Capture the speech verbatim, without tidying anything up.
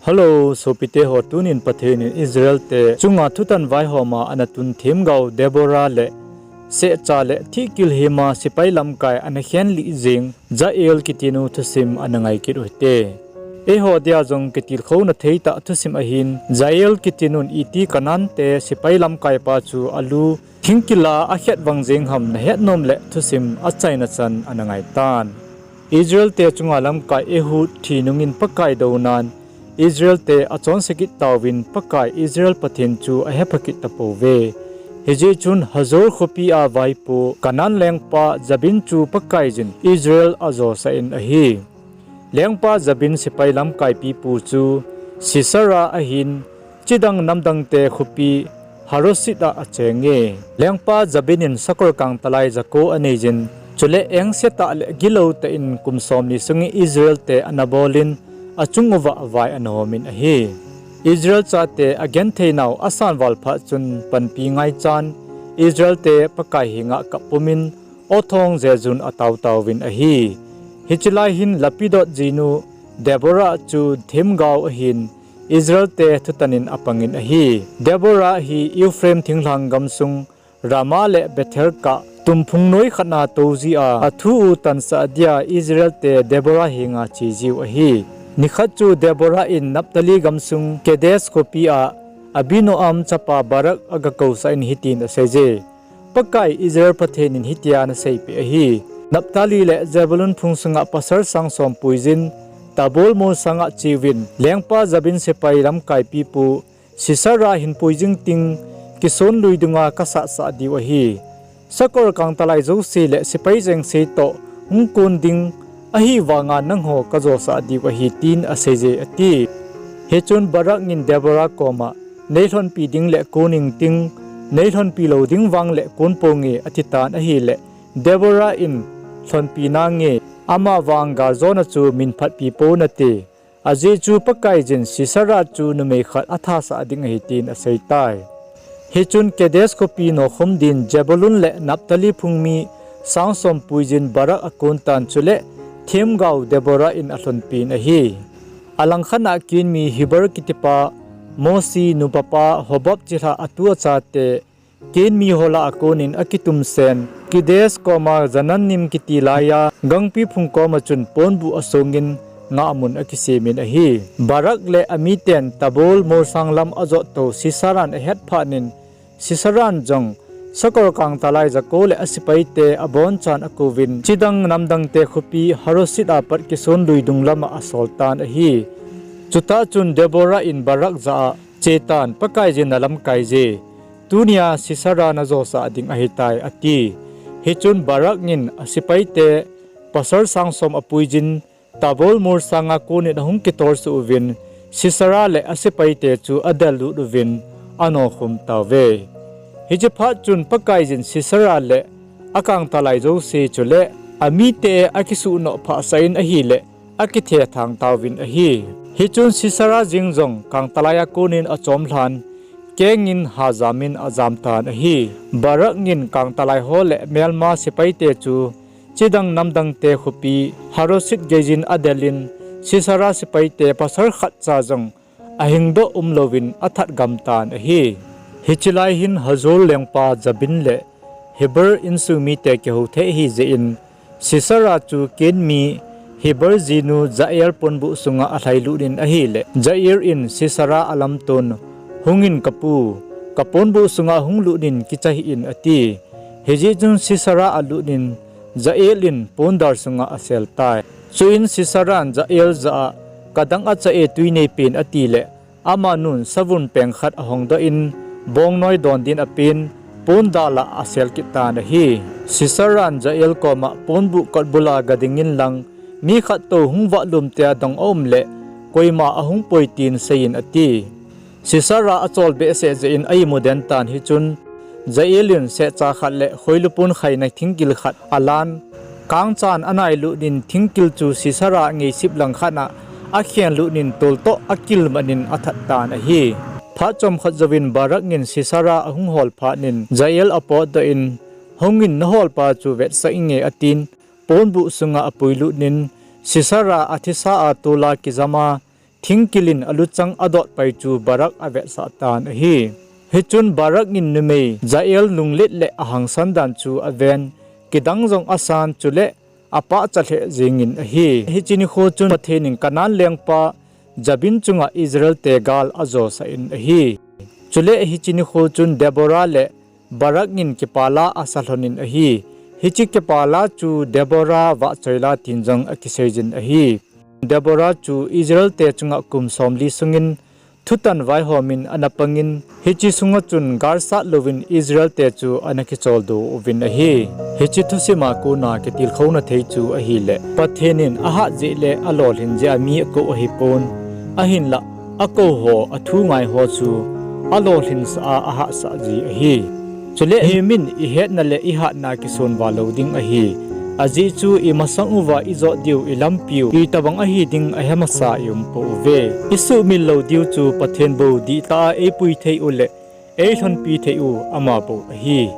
Hello, sopite ho, tunin Pathen in Israel te chunga thutan vaihoma ana tun themgao Deborah le sehcha le thihkilhema sipai lamkai ana khenlih jing Jael kitinu thusim ana ngai kit uhite. Eiho dia jong kitilkhouna theitah thusim ahin, Jael kitinun iti Canaan te sipai lamkaipa chu alu thingkila akhet vang jeng ham nahet nom le thusim achaina chan ana ngaitan. Israel te chunga lamkai Ehud thi nungin Pakai dounan Israel te achonse kit tauvin Pakai Israel Pathen chu ahepha kit tapouve. Hijeh chun Hazor khopi a vaipo Canaan lengpa Jabin chu Pakaiyin Israel ajosah in ahi. Lengpa Jabin sipai lamkai pipu chu Sisera ahin, chidang namdangte khopi Harosheth a achenge. Lengpa Jabin in sakol kangtalai jako aneiyin, chule engsetah le giloutah in kum somni sungin Israel te ana bolin, achung uva vai ana homin ahi. Israel chate agentheinau asanval phat chun panpi ngaichan Israel te Pakai henga kap pumin, aw thong jejun atao tauvin ahi. Hiche lai hin Lapidot jinu Deborah chu themgao ahin, Israel te thutanin apangin ahi. Deborah hi Ephraim thinglhang gamsung Ramah le Bethel kah tumphung noi khat a toujia athu u tansah dia Israel te Deborah henga chejiu ahi. Nikhat chu Deborah in Naphtali gamsung Kedesh khopi a Abinoam chapa Barak agakousah in hitin aseije. Pakai Israel Pathen in hitia ana seipeh ahi. Naphtali le Zebulun phung sunga pasal sang som puiyin, Tabor mol sanga cheuvin, lengpa Jabin sipai lamkai pipu Sisera hin puijing ting, Kishon lui dunga kasatsah diu ahi. Sakol kangtalai jouse le sipai jengse toh hung kon ding ahivanga nangho kajosah diu ahi, tin aseije ati. Hichun Barak in Deborah koma, neilhonpi ding le kon ingting, neilhonpi lou ding vang le kon ponge atitan ahile, Deborah in lhonpi nange, amavang galjona chu minphatpi ponate. Ajeh chu Pakaiyin Sisera chu numei khat athasah ding ahi tin aseitai. Hichun Kedesh khopi nokhum din Zebulun le Naphtali phung mi sang som puiyin Barak akontan chule themgao Deborah in alhonpin ahi. Alangkhat a Ken mi Heber kitipa, Mosi nupapa Hobab chilhah atu achate, Ken mi ho lah a konin akitumsen, Kedesh koma Zaanannim kiti laiya gangpi phung koma chun ponbuh asongin ngahmun akisemin ahi. Barak le amiten Tabor molsang lam ajottou Siseran ahetphatnin, Siseran jong sakol kangtalai jako le asipaite abonchan akouvin, chidang namdangte khopi Harosheth a pat Kishon lui dung lama asoltan ahi. Chutah chun Deborah in Barak jah a, chetan, Pakaiyin nalamkaije, tunia Sisera najosah ding ahitai, ati. Hichun Barak in asipaite pasal sang som apuiyin, Tabor molsanga konin ahung kitolsuh uvin, Sisera le asipaite chu adellut uvin, anokhum tauve. Hiche phat chun Pakaiyin Sisera le akangtalai jouse chule amite akisuhnoh phahsah in ahile, akithethang tauvin ahi. Hichun Sisera jeng jong kangtalai a konin achomlhan, kengin hajamin ajamtan ahi. Barak in kangtalai ho le melma sipaite chu chidang namdangte khopi Harosheth geiyin adelin, Sisera sipaite pasal khatcha jong ahingdoh umlouvin athatgamtan ahi. Hiche lai hin Hazor lengpa Jabin le Heber insung mite kihou thei ahijeh in, Sisera chu Ken mi Heber jinu Jael ponbuh sunga alhailutnin ahile, Jael in Sisera alamton, hungin kapu, kaponbuh sunga hung lutnin kicha hih in, ati. Hijeh chun Sisera alutnin, Jael in pondal sunga aseltai. Chuin Siseran Jael jah a, kadang acha e, twi neipen, atile, amanun savun peng khat ahongdoh in, bongnoi don din apen, pondal a asel kittan ahi. Siseran Jael koma, ponbuh kotbula gadingin lang, mi khattou hung vahlum tia dong aumle, koima ahungpoi tin seiyin, ati. Sisera achol behseh jeh in a-imu den tan, hichun Jael in sehcha khat le khoilupun khaina thingkil khat alan, kangchan anailut in thingkil chu Sisera ngeisip langkhat a akhenlut in toltoh akilmat in athat tan ahi. Phat chomkhat jouvin Barak in Sisera ahung hol phat in Jael apotdoh in, hungin naholpa chu vetsah inge, atin, ponbuh sunga apuilut in, Sisera athisa a tola kijama, thingkil in aluchang adot pai chu Barak avetsah tan ahi. Hichun Barak in numei Jael lunglet le ahangsan dan chu aven, kidang jong asan, chule apahcha lheh jengin ahi. Hiche nikho chun Pathen in Canaan lengpa Jabin chunga Israel te gal ajosah in ahi. Chule hiche nikho chun Deborah le Barak in kipala asa lhonin ahi. Hiche kipala chu Deborah vahchoila tin jong akiseijin ahi. Deborah chu Israel te chunga kum somli sungin thutan vaihom in ana pangin, hiche sunga chun galsat louvin Israel te chu ana kicholdo uvin ahi. Hiche thusima kona kitilkhouna thei chu ahile, Pathen in ahat jeh le alolhin jeh a mi akou ahipon, ahinla akou ho, athu ngai ho chu alolhinsah a ahatsah ji ahi. Chule mihem in ihetna le ihatna kisonval lou ding ahi. Ajeh chu imasang uva ijot diu, ilampiu itobang ahi ding ahe masa iumpouve. Isuhmil lou diu chu Pathen bou dihtah a eipui thei u le eilhonpi thei u ama bou ahi.